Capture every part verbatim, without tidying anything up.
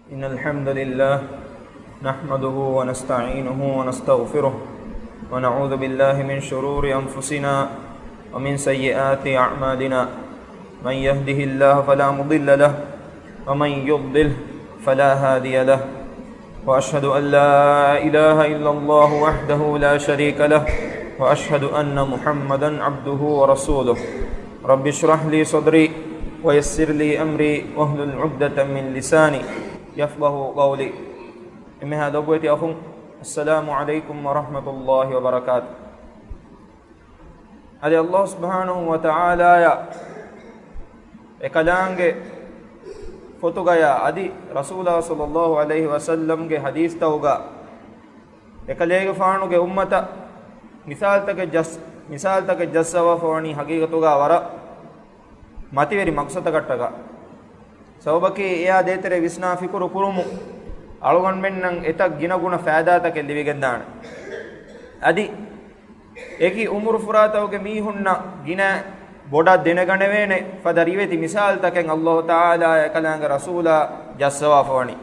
إن الحمد لله نحمده ونستعينه ونستغفره، ونعوذ بالله من شرور أنفسنا ومن سيئات أعمالنا. من يهده الله فلا مضل له، ومن يضلل فلا هادي له. وأشهد أن لا إله إلا الله وحده لا شريك له، وأشهد أن محمدا عبده ورسوله. رب اشرح لي صدري ويسر لي أمري واحلل عقدة من لساني يفقهوا قولي. އެންމެހާ ލޮބުވެތި އަޚުން، السلام عليكم ورحمة الله وبركاته. އަދި ﷲ ސުބްޙާނަހޫ ވަތަޢާލާއަށް އެކަލާނގެ ފޮތުގަޔާ އަދި ރަސޫލާ ޞައްލަﷲ ޢަލައިހި ވަސައްލަމްގެ ޙަދީޘްތަކުގަ އެކަލޭގެފާނުގެ އުއްމަތަށް މިސާލުތަކެއް ޖައްސަ-، މިސާލުތަކެއް ޖައްސަވާފަވަނީ ޙަޤީޤަތުގަ ވަރަށް މަތިވެރި މަޤްޞަދަކަށްޓަކާ. ސަބަބަކީ އެއާ ދޭތެރޭ ވިސްނާ ފިކުރު ކުރުމުން އަޅުގަނޑުމެންނަށް އެތައް ގިނަގުނަ ފައިދާތަކެއް ލިބިގެންދާނެ. އަދި އެކި އުމުރުފުރާތަކުގެ މީހުންނަށް ގިނަ ބޮޑަށް ދެނެގަނެވޭނެ ފަދަ ރިވެތި މިސާލުތަކެއް ﷲ ތަޢާލާ އެކަލާނގެ ރަސޫލާ ޖައްސަވާފަވަނީ.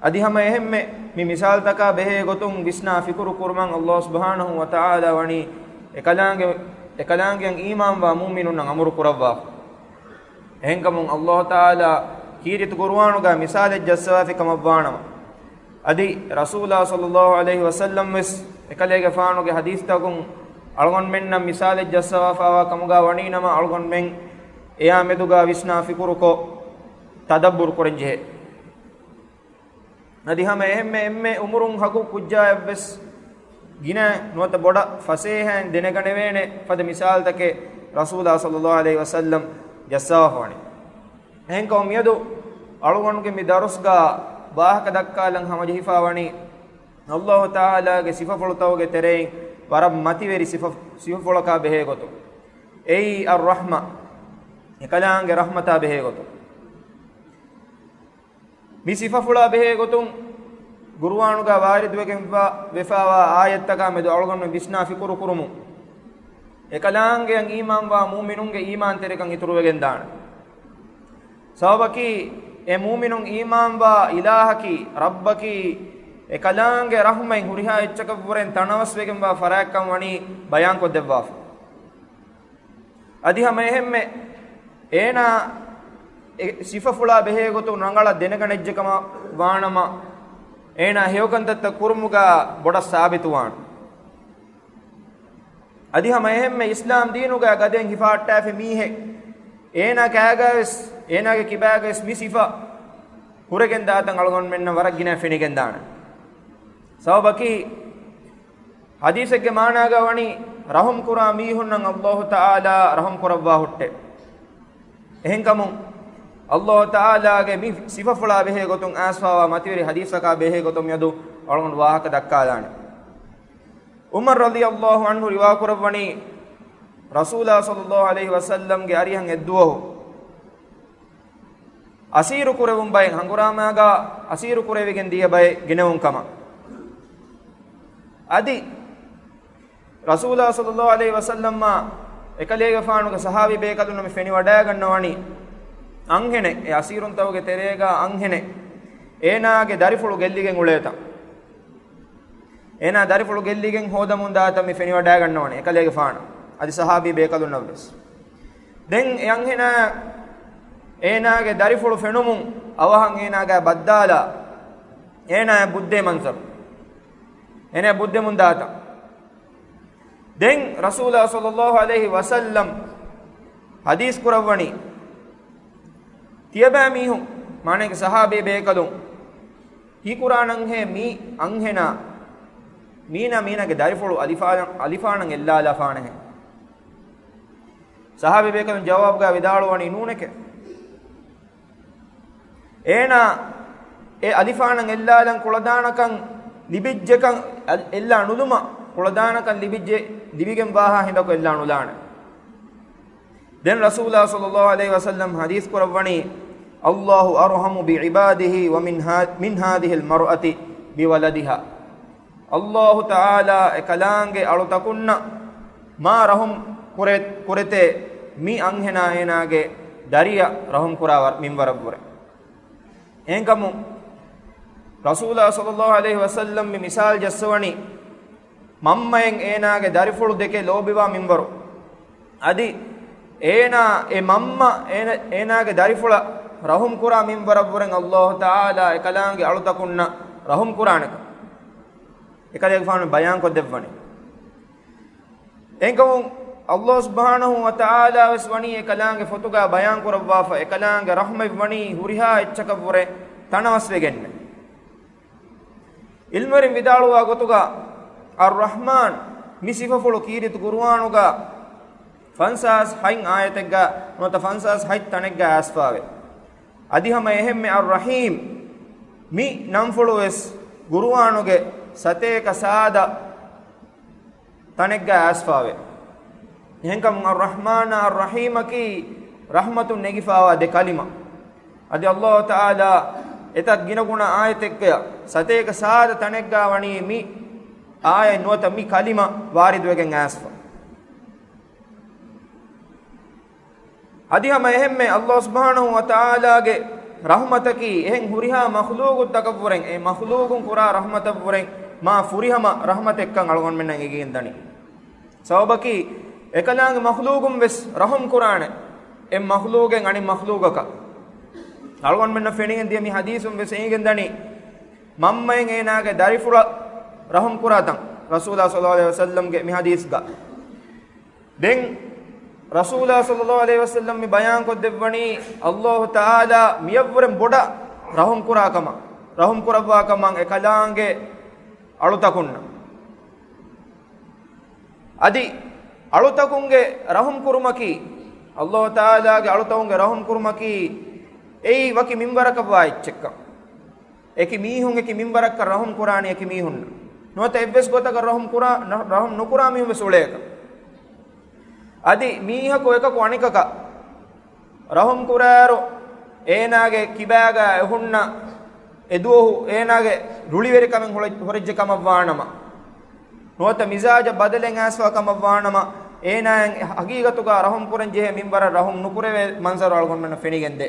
އަދި ހަމަ އެހެންމެ މި މިސާލުތަކާ ބެހޭ ގޮތުން ވިސްނާ ފިކުރު ކުރުމަށް ﷲ ސުބްޙާނަހޫ ވަތަޢާލާ ވަނީ އެކަލާނގެ، އެކަލާނގެއަށް އީމާންވާ މުއުމިނުންނަށް އަމުރު ކުރައްވާފަ. އެހެންކަމުން ﷲ ތަޢާލާ ކީރިތި ޤުރުއާނުގަ މިސާލެއް ޖައްސަވާފި ކަމަށްވާނަމަ، އަދި ރަސޫލާ ޞައްލަﷲ ޢަލައިހި ވަސައްލަމް ވެސް އެކަލޭގެފާނުގެ ޙަދީޘްތަކުން އަޅުގަނޑުމެންނަށް މިސާލެއް ޖައްސަވާފައިވާ ކަމުގަ ވަނީނަމަ، އަޅުގަނޑުމެން އެއާ މެދުގަ ވިސްނާ ފިކުރުކޮށް ތަދައްބުރު ކުރަންޖެހޭ. އަދި ހަމަ އެހެންމެ އެންމެ އުމުރުން ހަގު ކުއްޖާއަށްވެސް ގިނަ ނުވަތަ ބޮޑަށް ފަސޭހައިން ދެނެގަނެވޭނެ ފަދަ މިސާލުތަކެއް ރަސޫލާ ޞައްލަﷲ ޢަލައިހި ވަސައްލަމް ޖައްސަވާފަވަނީ. އެހެންކަމުން މިއަދު އަޅުގަނޑުގެ މި ދަރުސްގަ ވާހަކަ ދައްކާލަން ހަމަޖެހިފަވަނީ ﷲ ތަޢާލާގެ ސިފަފުޅުތަކުގެ ތެރެއިން ވަރަށް މަތިވެރި ސިފަ، ސިފަފުޅަކާ ބެހޭގޮތުން. އެއީ އައްރަޙްމަ، އެކަލާނގެ ރަޙްމަތާ ބެހޭގޮތުން. މި ސިފަފުޅާ ބެހޭގޮތުން ޤުރުއާނުގަ ވާރިދުވެގެން ވާ، ވެފައިވާ އާޔަތްތަކާ މެދު އަޅުގަނޑު ވިސްނާ ފިކުރު ކުރުމުން، އެކަލާނގެއަށް އީމާންވާ މުއުމިނުންގެ އީމާންތެރިކަން އިތުރުވެގެންދާނެ. ސަބަބަކީ، އެ މުއުމިނުން އީމާންވާ އިލާހަކީ، ރައްބަކީ، އެކަލާނގެ ރަޙްމަތް ހުރިހާ އެއްޗަކަށްވުރެން ތަނަވަސްވެގެންވާ ފަރާތްކަން ވަނީ ބަޔާންކޮށްދެއްވާފަ. އަދި ހަމަ އެހެންމެ އޭނާ އެ ސިފަފުޅާ ބެހޭގޮތުން ރަނގަޅަށް ދެނެގަނެއްޖެކަމަށް ވާނަމަ، އޭނާ ހެޔޮކަންތައްތައް ކުރުމުގަ ބޮޑަށް ސާބިތުވާނެ. އަދި ހަމަ އެހެންމެ އިސްލާމް ދީނުގަ ގަދައިން ހިފަހައްޓާފި މީހެއް އޭނާ ކާގަވެސް، އޭނާގެ ކިބާގަވެސް މި ސިފަ ހުރެގެން ދާތަން އަޅުގަނޑުމެންނަށް ވަރަށް ގިނަ ފެނިގެންދާނެ. ސަބަބަކީ، ޙަދީޘެއްގެ މާނާގަ ވަނީ، ރަޙުމް ކުރާ މީހުންނަށް ﷲ ތަޢާލާ ރަޙުމް ކުރައްވާ ހުއްޓޭ. އެހެންކަމުން، ﷲ ތަޢާލާގެ މި ސިފަފުޅާ ބެހޭ ގޮތުން އައިސްފައިވާ މަތިވެރި ޙަދީޘަކާ ބެހޭ ގޮތުން މިއަދު އަޅުގަނޑު ވާހަކަ ދައްކާލާނެ. ޢުމަރު ރަޟިޔަﷲ ޢަންހު ރިވާކުރައްވަނީ، ރަސޫލާ ޞައްލަﷲ ޢަލައިހި ވަސައްލަމްގެ އަރިހަށް އެއްދުވަހު، އަސީރު ކުރެވުން ބައެއް ހަނގުރާމާގާ އަސީރު ކުރެވިގެން ދިޔަ ބައެއް ގިނަވުން ކަމަށް. އަދި ރަސޫލާ ޞައްލަﷲ ޢަލައިހި ވަސައްލަމާ އެކަލޭގެފާނުގެ ޞަޙާބީ ބޭކަލުންނަށް މި ފެނިވަޑައިގަންނަވަނީ އަންހެނެއް، އެ އަސީރުންތަކުގެ ތެރޭގާ އަންހެނެއް އޭނާގެ ދަރިފުޅު ގެއްލިގެން އުޅޭތަން. އޭނާ ދަރިފުޅު ގެއްލިގެން ހޯދަމުން ދާތަން މި ފެނިވަޑައިގަންނަވަނީ އެކަލޭގެފާނަށް އަދި ޞަޙާބީ ބޭކަލުންނަށްވެސް. ދެން އެ އަންހެނާ އޭނާގެ ދަރިފުޅު ފެނުމުން އަވަހަށް އޭނާގާ ބައްދާލާ އޭނާއަށް ބުއްދޭ މަންޒަރު. އޭނާއަށް ބުއްދެމުން ދާތަން. ދެން ރަސޫލާ ޞައްލަﷲ ޢަލައިހި ވަސައްލަމް ޙަދީޘް ކުރައްވަނީ، ތިޔަބައިމީހުން، މާނައަކީ ޞަޙާބީ ބޭކަލުން، ހީކުރާނަންހޭ މި އަންހެނާ، މީނާ މީނާގެ ދަރިފުޅު އަލިފާނަށް، އަލިފާނަށް އެއްލާލާފާނެހޭ. ޞަޙާބީ ބޭކަލުން ޖަވާބުގަ ވިދާޅުވަނީ ނޫނެކޭ. އޭނާ އެ އަލިފާނަށް އެއްލާލަން ކުޅަދާނަކަން ލިބިއްޖެކަން، އަލް-، އެއްލާ ނުލުމަށް ކުޅަދާނަކަން ލިބިއްޖެ، ލިބިގެން ވާހާ ހިނދަކު އެއްލާ ނުލާނެ. ދެން ރަސޫލާ ޞައްލަﷲ ޢަލައިހި ވަސައްލަމް ޙަދީޘް ކުރައްވަނީ، "الله أرحم بعباده ومن ها-، من هذه المرأة بولدها." ﷲ ތަޢާލާ އެކަލާނގެ އަޅުތަކުންނަށް މާ ރަޙުމް ކުރެ-، ކުރެތޭ މި އަންހެނާ އޭނާގެ ދަރިއަށް ރަޙުމް ކުރާ ވަރ-، މިންވަރަށްވުރެ. އެހެންކަމުން ރަސޫލާ ޞައްލައްލާހު ޢަލައިހި ވަސައްލަމް މި މިސާލް ޖައްސަވަނީ، މަންމައެއް އޭނާގެ ދަރިފުޅު ދެކެ ލޯބިވާ މިންވަރު. އަދި އޭނާ އެ މަންމަ އޭނަ-، އޭނާގެ ދަރިފުޅަށް ރަޙުމް ކުރާ މިންވަރަށްވުރެން އައްލާހު ތަޢާލާ އެކަލާނގެ އަޅުތަކުންނަށް ރަޙުމް ކުރާނެކަން އެކަލޭގެފާނު ބަޔާންކޮށްދެއްވަނީ. އެހެންކަމުން އައްލާހު ސުބްޙާނަހު ވަ ތަޢާލާ ވެސް ވަނީ އެކަލާނގެ ފޮތުގަ ބަޔާން ކުރައްވާފަ، އެކަލާނގެ ރަޙްމަތް ވަނީ ހުރިހާ އެއްޗަކަށްވުރެ ތަނަވަސްވެގެންނެ. ޢިލްމުވެރިން ވިދާޅުވާ ގޮތުގަ، އައްރަޙްމާން މި ސިފަފުޅު ކީރިތި ޤުރުއާނުގަ ފަންސާސް ހަތް އާޔަތެއްގަ ނުވަތަ ފަންސާސް ހަތް ތަނެއްގަ އައިސްފާވޭ. އަދި ހަމަ އެހެންމެ އައްރަޙީމް މި ނަންފުޅު ވެސް ޤުރުއާނުގެ ސަތޭކަ ސާދަ ތަނެއްގަ އައިސްފާވޭ. އެހެންކަމުން އައްރަޙްމާނާ އައްރަޙީމަކީ ރަޙްމަތުން ނެގިފާވާ ދެ ކަލިމަ. އަދި އައްލާހު ތަޢާލާ އެތައް ގިނަގުނަ އާޔަތެއްގަ ސަތޭކަ ސާދަ ތަނެއްގަ ވަނީ މި އާޔަތް ނުވަތަ މި ކަލިމަ ވާރިދުވެގެން އައިސްފަ. އަދި ހަމަ އެހެންމެ އައްލާހު ސުބްޙާނަހު ވަ ތަޢާލާގެ ރަޙްމަތަކީ އެހެން ހުރިހާ މަޚްލޫޤުތަކަށްވުރެން، އެ މަޚްލޫޤުން ކުރާ ރަޙްމަތަށްވުރެން މާ ފުރިހަމަ ރަޙްމަތެއްކަން އަޅުގަނޑުމެންނަށް އެނގިގެން ދަނީ. ސަބަބަކީ، އެކަލާނގެ މަޚްލޫޤުން ވެސް ރަޙުމް ކުރާނެ، އެ މަޚްލޫޤެއް އަނެއް މަޚްލޫޤަކަށް. އަޅުގަނޑުމެންނަށް ފެނިގެން ދިޔަ މި ޙަދީޘުން ވެސް އެނގިގެން ދަނީ، މަންމައެއް އޭނާގެ ދަރިފުޅަށް ރަޙުމް ކުރާތަން، ރަސޫލާ ޞައްލައްލާހު ޢަލައިހި ވަސައްލަމްގެ މި ޙަދީޘްގަ. ދެން ރަސޫލާ ޞައްލައްލާހު ޢަލައިހި ވަސައްލަމް މި ބަޔާންކޮށްދެއްވަނީ، އައްލާހު ތަޢާލާ މިޔަށްވުރެން ބޮޑަށް ރަޙުމް ކުރާ ކަމަށް، ރަޙުމް ކުރައްވާ ކަމަށް އެކަލާނގެ އަޅުތަކުންނަށް. އަދި އަޅުތަކުންގެ ރަޙުމް ކުރުމަކީ، އައްލާހު ތަޢާލާގެ އަޅުތަކުންގެ ރަޙުމް ކުރުމަކީ، އެއީ ވަކި މިންވަރަކަށް ވާ އެއްޗެއްކަން. އެކި މީހުން އެކި މިންވަރަކަށް ރަޙުމް ކުރާނީ އެކި މީހުންނަށް. ނުވަތަ އެއްވެސް ގޮތަކަށް ރަޙުމް ކުރާ، ނަ-، ރަޙުމް ނުކުރާ މީހުން ވެސް އުޅޭކަން. އަދި މީހަކު އެކަކު އަނެކަކަށް ރަޙުމް ކުރާއިރު، އޭނާގެ ކިބާގަ އެ ހުންނަ އެ ދުވަހު އޭނާގެ ރުޅިވެރިކަމެއް ހުޅަ-، ހުރެއްޖެ ކަމަށްވާނަމަ، ނުވަތަ މިޒާޖަށް ބަދަލެއް އައިސްފާ ކަމަށްވާނަމަ، އޭނާއަށް ހަގީގަތުގަ ރަޙުމް ކުރަން ޖެހޭ މިންވަރަށް ރަޙުމް ނުކުރެވޭ މަންޒަރު އަޅުގަނޑުމެންނަށް ފެނިގެންދޭ.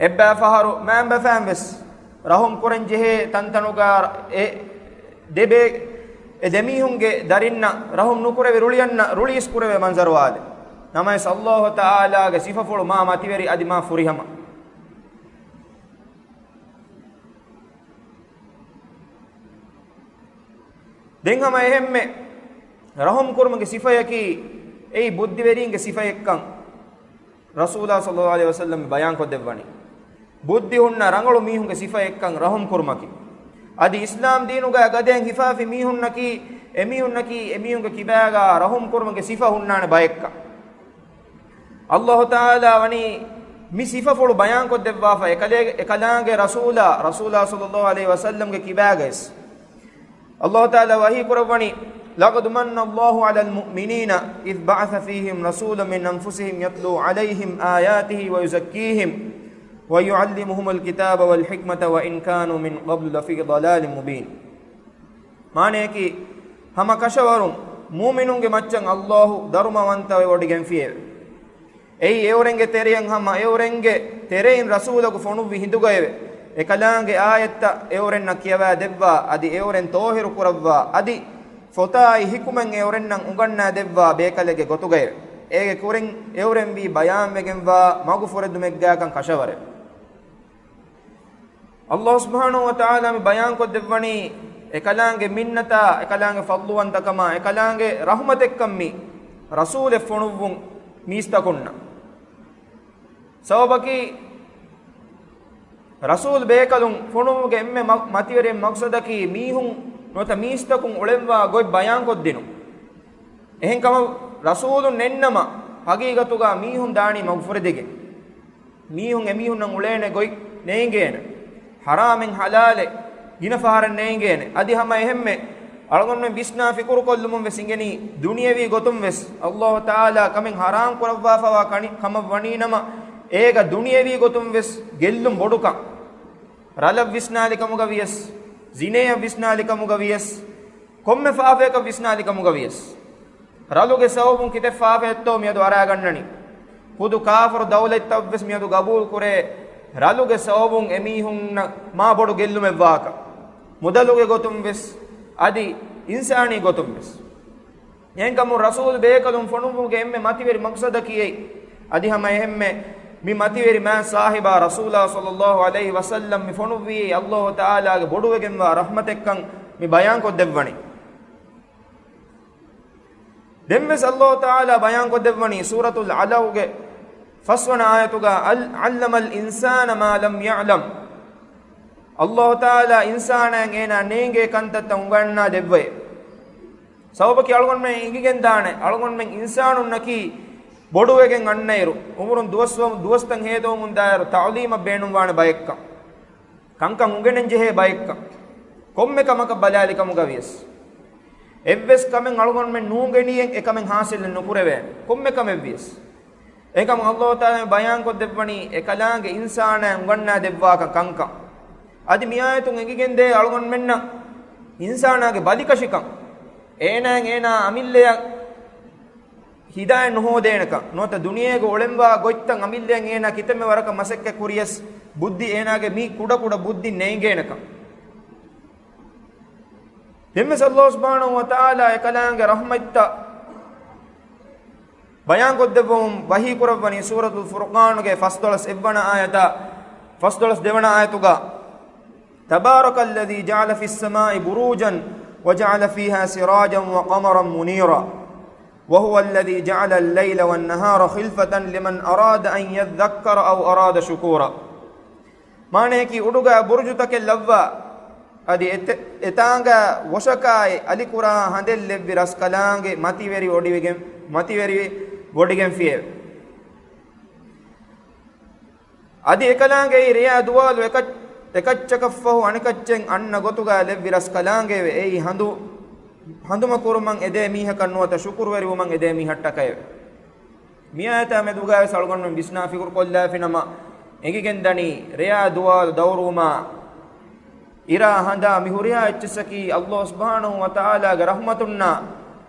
އެއްބައި ފަހަރު މައިންބަފައިން ވެސް ރަޙުމް ކުރަން ޖެހޭ ތަންތަނުގަ އެ ދެބޭ، އެ ދެމީހުންގެ ދަރިންނަށް ރަޙުމް ނުކުރެވި ރުޅިއަންނަ ރުޅިއިސް ކުރެވޭ މަންޒަރު ވާދެ. ނަމަވެސް އައްލާހު ތަޢާލާގެ ސިފަފުޅު މާ މަތިވެރި އަދި މާ ފުރިހަމަ. ދެން ހަމަ އެހެންމެ ރަޙުމް ކުރުމުގެ ސިފަޔަކީ އެއީ ބުއްދިވެރީންގެ ސިފައެއްކަން ރަސޫލާ ޞައްލައްލާހު ޢަލައިހި ވަސައްލަމް ބަޔާންކޮށްދެއްވަނީ. ބުއްދި ހުންނަ ރަނގަޅު މީހުންގެ ސިފައެއްކަން ރަޙުމް ކުރުމަކީ. އަދި އިސްލާމް ދީނުގަ ގަދައިން ހިފާފި މީހުންނަކީ، އެމީހުންނަކީ އެމީހުންގެ ކިބާގަ ރަޙުމް ކުރުމުގެ ސިފަ ހުންނާނެ ބައެއްކަން. އައްލާހު ތަޢާލާ ވަނީ މި ސިފަފުޅު ބަޔާންކޮށްދެއްވާފަ އެކަލޭ-، އެކަލާނގެ ރަސޫލާ، ރަސޫލާ ޞައްލައްލާހު ޢަލައިހި ވަސައްލަމްގެ ކިބާގައިސް. އައްލާހު ތަޢާލާ ވަޙީ ކުރައްވަނީ، لقد من الله على المؤمنين إذ بعث فيهم رسولا من أنفسهم يتلو عليهم آياته ويزكيهم ويعلمهم الكتاب والحكمة وإن كانوا من قبل لفي ضلال مبين. މާނަޔަކީ، ހަމަ ކަށަވަރުން މުއުމިނުންގެ މައްޗަށް އައްލާހު ދަރުމަވަންތަވެވޮޑިގެންފިއެވެ. އެއީ އެއުރެންގެ ތެރެއިން ހަމަ އެއުރެންގެ ތެރެއިން ރަސޫލަކު ފޮނުއްވި ހިނދުގައެވެ. އެކަލާނގެ އާޔަތްތައް އެއުރެންނަށް ކިޔަވާ ދެއްވާ، އަދި އެއުރެން ޠާހިރު ކުރައްވާ، އަދި ފޮތާއި ޙިކުމަތް އެއުރެންނަށް އުނގަންނާ ދެއްވާ ބޭކަލެއްގެ ގޮތުގައެވެ. އޭގެ ކުރިން އެއުރެންވީ ބަޔާންވެގެންވާ މަގު ފުރެދުމެއްގާކަން ކަށަވަރެވެ. އައްލާހު ސުބްޙާނަހު ވަ ތަޢާލާ މި ބަޔާންކޮށްދެއްވަނީ، އެކަލާނގެ މިންނަތާ، އެކަލާނގެ ފަޟްލުވަންތަކަމާ، އެކަލާނގެ ރަޙުމަތެއްކަން މި ރަސޫލެއް ފޮނުއްވުން މީސްތަކުންނަށް. ސަބަބަކީ، ރަސޫލް ބޭކަލުން ފޮނުވުމުގެ އެންމެ މަ-، މަތިވެރި މަޤްޞަދަކީ މީހުން ނުވަތަ މީސްތަކުން އުޅެންވާ ގޮތް ބަޔާންކޮށްދިނުން. އެހެންކަމަށް ރަސޫލުން ނެންނަމަ، ހަގީގަތުގަ މީހުން ދާނީ މަގުފުރެދިގެން. މީހުން އެމީހުންނަށް އުޅޭނެ ގޮތް ނޭނގޭނެ. ޙަރާމެއް ޙަލާލެއް ގިނަ ފަހަރަށް ނޭނގޭނެ. އަދި ހަމަ އެހެންމެ އަޅުގަނޑުމެން ވިސްނާ ފިކުރުކޮށްލުމުން ވެސް އިނގެނީ، ދުނިޔެވީ ގޮތުން ވެސް އައްލާހު ތަޢާލާ ކަމެއް ޙަރާމް ކުރައްވާފަވާ ކަނި-، ކަމަށް ވަނީނަމަ، އޭގަ ދުނިޔެވީ ގޮތުން ވެސް ގެއްލުން ބޮޑުކަން. ރަލަށް ވިސްނާލި ކަމުގަ ވިޔަސް، ޒިނޭއަށް ވިސްނާލި ކަމުގަ ވިޔަސް، ކޮންމެ ފާފަޔަކަށް ވިސްނާލި ކަމުގަ ވިޔަސް، ރަލުގެ ސަބަބުން ކިތައް ފާފައެއްތޯ މިއަދު އަރާގަންނަނީ. ޚުދު ކާފަރު ދައުލަތްތައް ވެސް މިއަދު ގަބޫލު ކުރޭ، ރަލުގެ ސަބަބުން އެމީހުންނަށް މާ ބޮޑު ގެއްލުމެއްވާކަށް، މުދަލުގެ ގޮތުން ވެސް އަދި އިންސާނީ ގޮތުން ވެސް. އެހެންކަމުން ރަސޫލު ބޭކަލުން ފޮނުއްވުމުގެ އެންމެ މަތިވެރި މަޤްޞަދަކީ އެއީ. އަދި ހަމަ އެހެންމެ މި މަތިވެރި މާތް ސާހިބާ ރަސޫލާ ޞައްލައްލާހު ޢަލައިހި ވަސައްލަމް މި ފޮނުއްވީ އެއީ ﷲ ތަޢާލާގެ ބޮޑުވެގެންވާ ރަޙްމަތެއްކަން މި ބަޔާންކޮށްދެއްވަނީ. ދެންވެސް ﷲ ތަޢާލާ ބަޔާންކޮށްދެއްވަނީ ސޫރަތުލް ޢަލަޤްގެ ފަސްވަނަ އާޔަތުގަ، އަލް، عَلَّمَ الْإِنسَانَ مَا لَمْ يَعْلَمْ. ﷲ ތަޢާލާ އިންސާނާއަށް އޭނާ ނޭނގޭ ކަންތައްތައް އުނގަންނާ ދެއްވައޭ. ސަބަބަކީ އަޅުގަނޑުމެން އެނގިގެންދާނެ، އަޅުގަނޑުމެން އިންސާނުންނަކީ ބޮޑުވެގެން އަންނައިރު، އުމުރުން ދުވަސް، ދުވަސްތައް ހޭދަވަމުން ދާއިރު ތަޢުލީމަށް ބޭނުންވާނެ ބައެއްކަން. ކަންކަން އުނގެނެން ޖެހޭ ބައެއްކަން. ކޮންމެ ކަމަކަށް ބަލާލި ކަމުގަ ވިޔަސް، އެއްވެސް ކަމެއް އަޅުގަނޑުމެން ނޫނގެނިއެއް އެކަމެއް ޙާޞިލެއް ނުކުރެވޭނެ. ކޮންމެ ކަމެއް ވިޔަސް. އެކަމު ﷲ ތަޢާލާ ބަޔާންކޮށްދެއްވަނީ އެކަލާނގެ އިންސާނާއަށް އުނގަންނާ ދެއްވާކަން ކަންކަން. އަދި މިއާޔަތުން އެނގިގެންދޭ އަޅުގަނޑުމެންނަށް އިންސާނާގެ ބަލިކަށިކަން. އޭނާއަށް އޭނާ އަމިއްލަޔަށް ހިދާޔަތް ނުހޯދޭނެކަން. ނުވަތަ ދުނިޔޭގަ އުޅެންވާ ގޮތްތައް އަމިއްލަޔަށް އޭނާ ކިތަންމެ ވަރަކަށް މަސައްކަތް ކުރިޔަސް، ބުއްދި އޭނާގެ މި ކުޑަކުޑަ ބުއްދިން ނޭނގޭނެކަން. ދެންވެސް ﷲ ސުބްޙާނަހޫ ވަތަޢާލާ އެކަލާނގެ ރަޙްމަތްތައް ބަޔާންކޮށްދެއްވަމުން ވަޙީ ކުރައްވަނީ ސޫރަތުލް ފުރުޤާނުގެ ފަސްދޮޅަސް އެއްވަނަ އާޔަތާ ފަސްދޮޅަސް ދެވަނަ އާޔަތުގަ، تَبَارَكَ الَّذِي جَعَلَ فِي السَّمَاءِ بُرُوجًا وَجَعَلَ فِيهَا سِرَاجًا وَقَمَرًا مُنِيرًا وَهُوَ الَّذِي جَعَلَ اللَّيْلَ وَالنَّهَارَ خِلْفَةً لِمَنْ أَرَادَ أَنْ يَذَّكَّرَ أَوْ أَرَادَ شُكُورًا. މާނަޔަކީ އުޑުގަ ބުރުޖުތަކެއް ލައްވާ، އަދި އެތެ-، އެތާނގަ ވޮށަކާއި އަލިކުރާ ހަނދެއް ލެއްވި ރަސްކަލާނގެ މަތިވެރި ވޮޑިވެގެން، މަތިވެރި ވޮޑިގެންފިއެވެ. އަދި އެކަލާނގެއީ ރެޔާ ދުވާލު އެކަ-، އެކައްޗަކަށްފަހު އަނެކައްޗެއް އަންނަ ގޮތުގަ ލެއްވި ރަސްކަލާނގެއެވެ. އެއީ ހަނދު-، ހަނދުމަކުރުމަށް އެދޭ މީހަކަށް ނުވަތަ ޝުކުރުވެރިވުމަށް އެދޭ މީހަށްޓަކައެވެ. މިއާޔަތާ މެދުގައިވެސް އަޅުގަނޑުމެން ވިސްނާ ފިކުރުކޮށްލާފިނަމަ، އެނގިގެންދަނީ ރެޔާ ދުވާލު ދައުރުވުމާ، އިރާ ހަނދާ މި ހުރިހާ އެއްޗިއްސަކީ ﷲ ސުބްޙާނަހޫ ވަތަޢާލާގެ ރަޙްމަތުންނާ،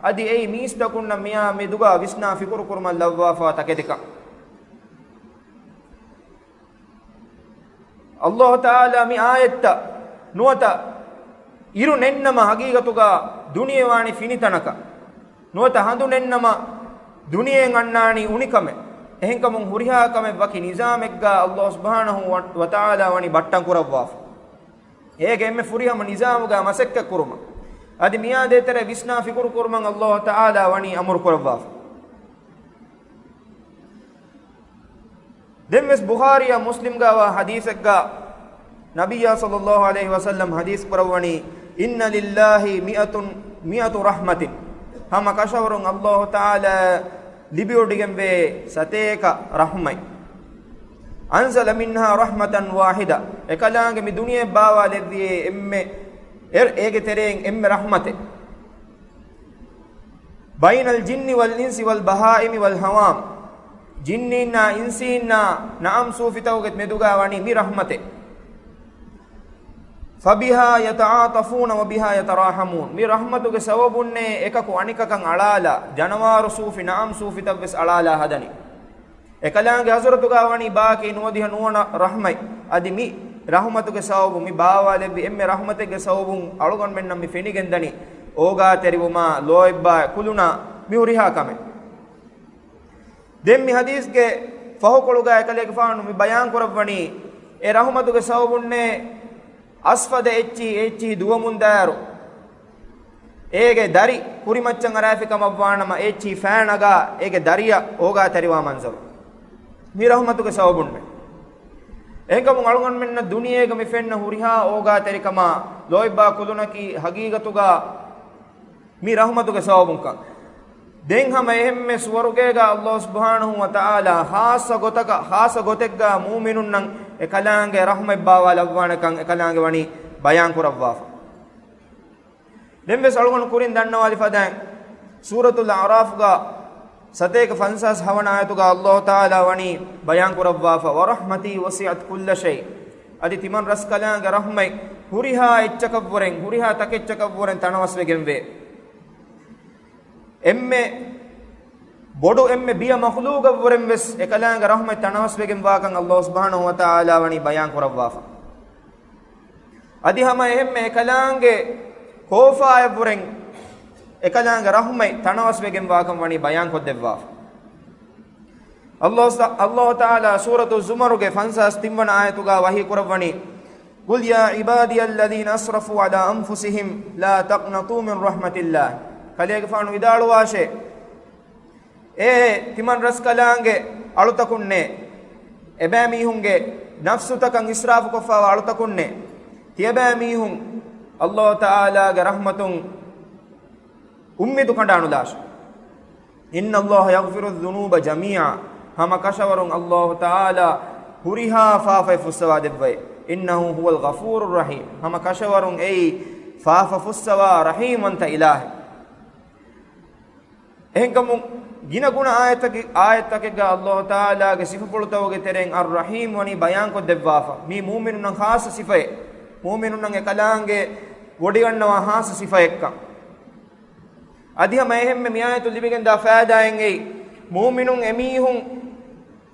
އަދި އެއީ މީސްތަކުންނަށް މިއާ މެދުގަ ވިސްނާ ފިކުރުކުރުމަށް ލައްވާފާ ތަކެތިކަން. ﷲ ތަޢާލާ މި އާޔަތްތައް ނުވަތަ އިރު ނެންނަމަ ހަގީގަތުގަ ދުނިޔެ ވާނީ ފިނިތަނަކަށް. ނުވަތަ ހަނދު ނެންނަމަ ދުނިޔެއިން އަންނާނީ އުނިކަމެއް. އެހެންކަމުން ހުރިހާ ކަމެއް ވަކި ނިޒާމެއްގަ ﷲ ސުބްޙާނަހޫ ވަ-، ވަތަޢާލާ ވަނީ ބައްޓަން ކުރައްވާފަ. އޭގެ އެންމެ ފުރިހަމަ ނިޒާމުގަ މަސައްކަތް ކުރުމަށް. އަދި މިއާ ދޭތެރޭ ވިސްނާ ފިކުރު ކުރުމަށް ﷲ ތަޢާލާ ވަނީ އަމުރު ކުރައްވާފަ. ދެންވެސް ބުޚާރީއާ މުސްލިމްގައިވާ ޙަދީޘެއްގަ ނަބިއްޔާ ޞައްލައްލާހު ޢަލައިހި ވަސައްލަމް ޙަދީޘް ކުރައްވަނީ، إِنَّ لِلَّهِ مِائَةً، مِائَةَ رَحْمَةٍ، ހަމަ ކަށަވަރުން ﷲ ތަޢާލާ ލިބިވޮޑިގެންވޭ ސަތޭކަ ރަޙްމަތް. أَنْزَلَ مِنْهَا رَحْمَةً وَاحِدَةً، އެކަލާނގެ މި ދުނިޔެ ބާވާލެއްވިޔޭ އެންމެ، އެ-، އޭގެ ތެރެއިން އެންމެ ރަޙްމަތެއް. بَيْنَ الْجِنِّ وَالْإِنْسِ وَالْبَهَائِمِ وَالْحَيَوَانِ، ޖިންނީންނާ އިންސީންނާ ނަޢަމް ސޫފިތަކުގެ މެދުގަ ވަނީ މި ރަޙްމަތެއް. فَبِهَا يَتَعَاطَفُونَ وَبِهَا يَتَرَاحَمُونَ، މި ރަޙްމަތުގެ ސަބަބުންނޭ އެކަކު އަނެކަކަށް އަޅާލާ، ޖަނަވާރު ސޫފި ނަޢަމް ސޫފިތައްވެސް އަޅާލާ ހަދަނީ. އެކަލާނގެ ޙަޟްރަތުގަ ވަނީ ބާކީ ނުވަދިހަ ނުވަނަ ރަޙްމަތް. އަދި މި ރަޙުމަތުގެ ސަބަބުން، މި ބާވާލެއްވި އެންމެ ރަޙުމަތެއްގެ ސަބަބުން އަޅުގަނޑުމެންނަށް މި ފެނިގެންދަނީ އޯގާތެރިވުމާ، ލޯތްބާ ކުލުނާ މި ހުރިހާ ކަމެއް. ދެން މި ޙަދީޘްގެ ފަހުކޮޅުގަ އެކަލޭގެފާނު މި ބަޔާން ކުރައްވަނީ، އެ ރަޙުމަތުގެ ސަބަބުންނޭ އަސްފަދަ އެއްޗިހި އެއްޗިހި ދުވަމުންދާއިރު، އޭގެ ދަރި ކުރިމައްޗަށް އަރާފި ކަމަށްވާނަމަ، އެއްޗިހި ފައި ނަގާ އޭގެ ދަރިއަށް އޯގާތެރިވާ މަންޒަރު މި ރަޙުމަތުގެ ސަބަބުންނޭ. އެހެންކަމުން އަޅުގަނޑުމެންނަށް ދުނިޔޭގަ މި ފެންނަ ހުރިހާ އޯގާތެރިކަމާ، ލޯތްބާ ކުލުނަކީ ހަގީގަތުގަ މި ރަޙުމަތުގެ ސަބަބުންކަން. ދެން ހަމަ އެހެންމެ ސުވަރުގޭގަ ﷲ ސުބްޙާނަހޫ ވަތަޢާލާ ޚާއްޞަ ގޮތަކަށް، ޚާއްޞަ ގޮތެއްގަ މުއުމިނުންނަށް އެކަލާނގެ ރަޙްމަތް ބާވާލައްވާނެކަން އެކަލާނގެ ވަނީ ބަޔާން ކުރައްވާފަ. ދެންވެސް އަޅުގަނޑު ކުރިން ދަންނަވާލި ފަދައިން، ސޫރަތުލް އަޢުރާފްގަ ސަތޭކަ ފަންސާސް ހަވަނަ އާޔަތުގަ ﷲ ތަޢާލާ ވަނީ ބަޔާން ކުރައްވާފަ، وَرَحْمَتِي وَسِعَتْ كُلَّ شَيْءٍ. އަދި ތިމަން ރަސްކަލާނގެ ރަޙްމަތް ހުރިހާ އެއްޗަކަށްވުރެން، ހުރިހާ ތަކެއްޗަކަށްވުރެން ތަނަވަސްވެގެންވޭ. އެންމެ ބޮޑު އެންމެ ބިޔަ މަޚްލޫގަށްވުރެން ވެސް އެކަލާނގެ ރަޙްމަތް ތަނަވަސްވެގެންވާކަން ﷲ ސުބްޙާނަހޫ ވަތަޢާލާ ވަނީ ބަޔާން ކުރައްވާފަ. އަދި ހަމަ އެހެންމެ އެކަލާނގެ ކޯފާއަށްވުރެން އެކަލާނގެ ރަޙްމަތް ތަނަވަސްވެގެންވާކަން ވަނީ ބަޔާންކޮށްދެއްވާފަ. ﷲ ސ-، ﷲ ތަޢާލާ ސޫރަތު ޒުމަރުގެ ފަންސާސް ތިން ވަނަ އާޔަތުގަ ވަޙީ ކުރައްވަނީ، قل يا عبادي الذين أسرفوا على أنفسهم لا تقنطوا من رحمة الله. ކަލޭގެފާނު ވިދާޅުވާށޭ، އޭ ތިމަން ރަސްކަލާނގެ އަޅުތަކުންނޭ، އެބައިމީހުންގެ ނަފްސުތަކަށް އިސްރާފުކޮށްފާވާ އަޅުތަކުންނޭ، ތިޔަބައިމީހުން ﷲ ތަޢާލާގެ ރަޙްމަތުން އުއްމީދު ކަނޑާނުލާށޭ. إن الله يغفر الذنوب جميعا. ހަމަ ކަށަވަރުން ﷲ ތަޢާލާ ހުރިހާ ފާފައެއް ފުއްސަވާ ދެއްވައޭ. إنه هو الغفور الرحيم. ހަމަ ކަށަވަރުން އެއީ ފާފަ ފުއްސަވާ ރަޙީމްވަންތަ އިލާހެއް. އެހެންކަމުން ގިނަ ގުނަ އާޔަތަކެއް، އާޔަތްތަކެއްގަ ﷲ ތަޢާލާގެ ސިފަފުޅުތަކުގެ ތެރެއިން އައްރަޙީމް ވަނީ ބަޔާންކޮށްދެއްވާފަ. މީ މުއުމިނުންނަށް ޚާއްޞަ ސިފައެއް. މުއުމިނުންނަށް އެކަލާނގެ ވޮޑިގަންނަވާ ޚާއްޞަ ސިފައެއްކަން. އަދި ހަމަ އެހެންމެ މިއާޔަތުން ލިބިގެންދާ ފައިދާއެއް އެއީ، މުއުމިނުން އެމީހުން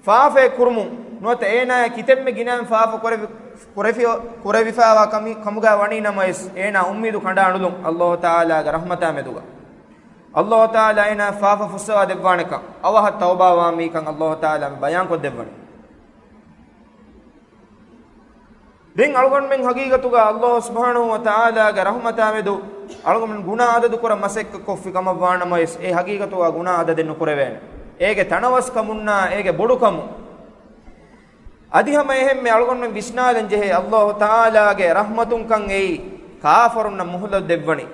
ފާފައެއް ކުރުމުން ނުވަތަ އޭނާޔަށް ކިތަންމެ ގިނައިން ފާފަ ކުރެވި-، ކުރެފި-، ކުރެވިފާވާ ކަމި-، ކަމުގަ ވަނީ ނަމަވެސް، އޭނާ އުއްމީދު ކަނޑާނުލުން ﷲ ތަޢާލާގެ ރަޙްމަތާ މެދުގަ. ﷲ ތަޢާލާ އޭނާ ފާފަ ފުއްސަވާ ދެއްވާނެކަން، އަވަހަށް ތައުބާވާންވީކަން ﷲ ތަޢާލާ މި ބަޔާންކޮށްދެއްވަނީ. ދެން އަޅުގަނޑުމެން ހަގީގަތުގަ ﷲ ސުބްޙާނަހޫ ވަތަޢާލާގެ ރަޙްމަތާ މެދު އަޅުގަނޑުމެން ގުނާ އަދަދު ކުރަން މަސައްކަތް ކޮށްފި ކަމަށް ވާނަމަވެސް، އެ ހަގީގަތުގަ ގުނާ އަދަދެއް ނުކުރެވޭނެ. އޭގެ ތަނަވަސްކަމުންނާ އޭގެ ބޮޑުކަމުން. އަދި ހަމަ އެހެންމެ އަޅުގަނޑުމެން ވިސްނާލަން ޖެހޭ، ﷲ ތަޢާލާގެ ރަޙްމަތުންކަން އެއީ ކާފަރުންނަށް މުހުލަތު ދެއްވަނީ.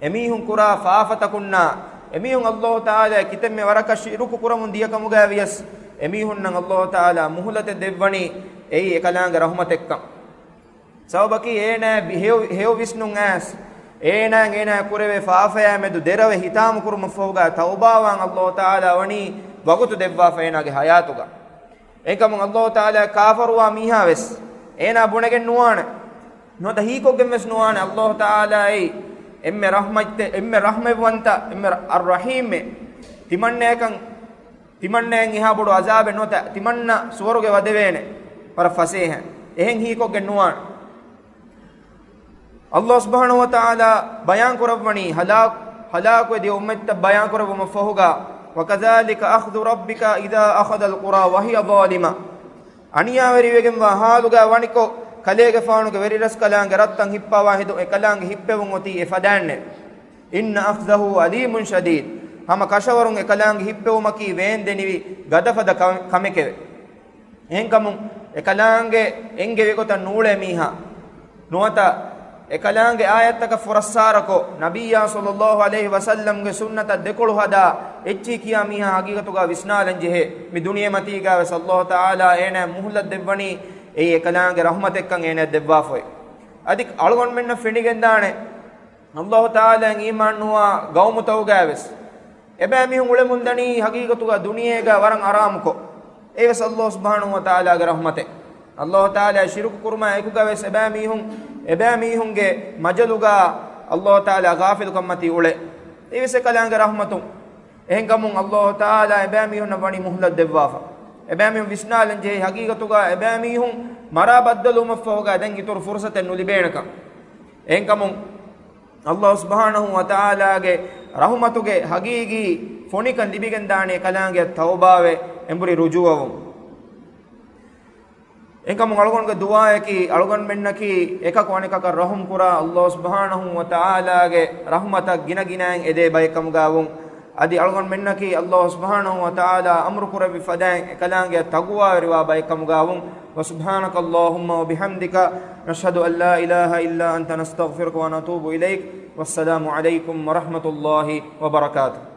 އެމީހުން ކުރާ ފާފަތަކުންނާ، އެމީހުން ﷲ ތަޢާލާ ކިތަންމެ ވަރަކަށް ޝިރުކު ކުރަމުން ދިޔަ ކަމުގައި ވިޔަސް، އެމީހުންނަށް ﷲ ތަޢާލާ މުހުލަތެއް ދެއްވަނީ އެއީ އެކަލާނގެ ރަޙްމަތެއްކަން. ސަބަބަކީ އޭނާ ބި-، ހެޔޮ-، ހެޔޮ ވިސްނުން އައިސް، އޭނާ އޭނާ ކުރެވޭ ފާފަޔާ މެދު ދެރަވެ ހިތާމަ ކުރުމަށްފަހުގަ ތައުބާވާން ﷲ ތަޢާލާ ވަނީ ވަގުތު ދެއްވާފަ އޭނާގެ ޙަޔާތުގަ. އެހެންކަމުން ﷲ ތަޢާލާ ކާފަރުވާ މީހާ ވެސް އޭނާ ބުނެގެން ނުވާނެ. ނުވަތަ ހީކޮށްގެން ވެސް ނުވާނެ. ﷲ ތަޢާލާ އެއީ އެންމެ ރަޙްމަތްތެ-، އެންމެ ރަޙްމަތްވަންތަ، އެންމެ ރަ-، އައްރަޙީމެއް. ތިމަންނަޔަކަށް، ތިމަންނައަށް އެހާ ބޮޑު ޢަޒާބެއް ނުވަތަ ތިމަންނަ ސުވަރުގެ ވަދެވޭނެ. ވަރަށް ފަސޭހަ. އެހެން ހީކޮށްގެން ނުވާނެ. ﷲ ސުބްޙާނަހޫ ވަތަޢާލާ ބަޔާން ކުރައްވަނީ ހަލާކު، ހަލާކުވެ ދިޔަ އުއްމަތްތައް ބަޔާން ކުރެއްވުމަށްފަހުގަ، وكذلك أخذ ربك إذا أخذ القرى وهي ظالمة. އަނިޔާވެރިވެގެންވާ ޙާލުގަ ވަނިކޮށް، ކަލޭގެފާނުގެ ވެރިރަސްކަލާނގެ ރަށްތައް ހިއްޕަވާ ހެދުން އެކަލާނގެ ހިއްޕެވުން އޮތީ އެފަދައިންނޭ. إن أخذه أليم شديد. ހަމަ ކަށަވަރުން އެކަލާނގެ ހިއްޕެވުމަކީ ވޭންދެނިވި ގަދަފަދަ ކަ-، ކަމެކެވެ. އެހެންކަމުން އެކަލާނގެ އެންގެވި ގޮތަށް ނޫޅޭ މީހާ ނުވަތަ އެކަލާނގެ އާޔަތްތަކަށް ފުރައްސާރަކޮށް، ނަބިއްޔާ ޞައްލައްލާހު ޢަލައިހި ވަސައްލަމްގެ ސުންނަތަށް ދެކޮޅު ހަދާ އެއްޗިހި ކިޔާ މީހާ ހަގީގަތުގަ ވިސްނާލަން ޖެހޭ. މި ދުނިޔެމަތީގަ ވެސް ﷲ ތަޢާލާ އޭނާ މުހުލަތް ދެއްވަނީ އެއީ އެކަލާނގެ ރަޙްމަތެއްކަން އޭނާ ދެއްވާފައި. އަދި އަޅުގަނޑުމެންނަށް ފެނިގެންދާނެ، ﷲ ތަޢާލާއަށް އީމާން ނުވާ ގައުމުތަކުގައި ވެސް އެބައިމީހުން އުޅެމުންދަނީ ހަގީގަތުގަ ދުނިޔޭގަ ވަރަށް އަރާމުކޮށް. އެވެސް ﷲ ސުބްޙާނަހޫ ވަތަޢާލާގެ ރަޙްމަތެއް. ﷲ ތަޢާލާ ޝިރުކު ކުރުމާ އެކުގަ ވެސް އެބައިމީހުން، އެބައިމީހުންގެ މަޖަލުގަ ﷲ ތަޢާލާ ޣާފިލުކަންމަތީ އުޅޭ. އެވެސް އެކަލާނގެ ރަޙްމަތުން. އެހެންކަމުން ﷲ ތަޢާލާ އެބައިމީހުންނަށް ވަނީ މުހުލަތް ދެއްވާފަ. އެބައިމީހުން ވިސްނާލަން ޖެހޭ ހަގީގަތުގަ އެބައިމީހުން މަރާ ބައްދަލުވުމަށްފަހުގަ ދެން އިތުރު ފުރުޞަތެއް ނުލިބޭނެކަން. އެހެންކަމުން ﷲ ސުބްޙާނަހޫ ވަތަޢާލާގެ ރަޙުމަތުގެ ހަގީގީ ފޮނިކަން ލިބިގެންދާނީ ކަލާނގެ ތައުބާވެ އެނބުރި ރުޖޫޢަވުން. އެހެންކަމުން އަޅުގަނޑުގެ ދުޢާއަކީ، އަޅުގަނޑުމެންނަކީ އެކަކު އަނެކަކަށް ރަޙުމް ކުރާ ﷲ ސުބްޙާނަހޫ ވަތަޢާލާގެ ރަޙުމަތަށް ގިނަ ގިނައިން އެދޭ ބައެއްކަމުގައިވުން. އަދި އަޅުގަނޑުމެންނަކީ ﷲ ސުބްޙާނަހޫ ވަތަޢާލާ އަމުރު ކުރެއްވި ފަދައިން އެކަލާނގެއަށް ތަޤްވާވެރިވާ ބައެއްކަމުގައިވުން. وسبحانك اللهم وبحمدك، نشهد أن لا إله إلا أنت، نستغفرك ونتوب إليك. والسلام عليكم ورحمة الله وبركاته.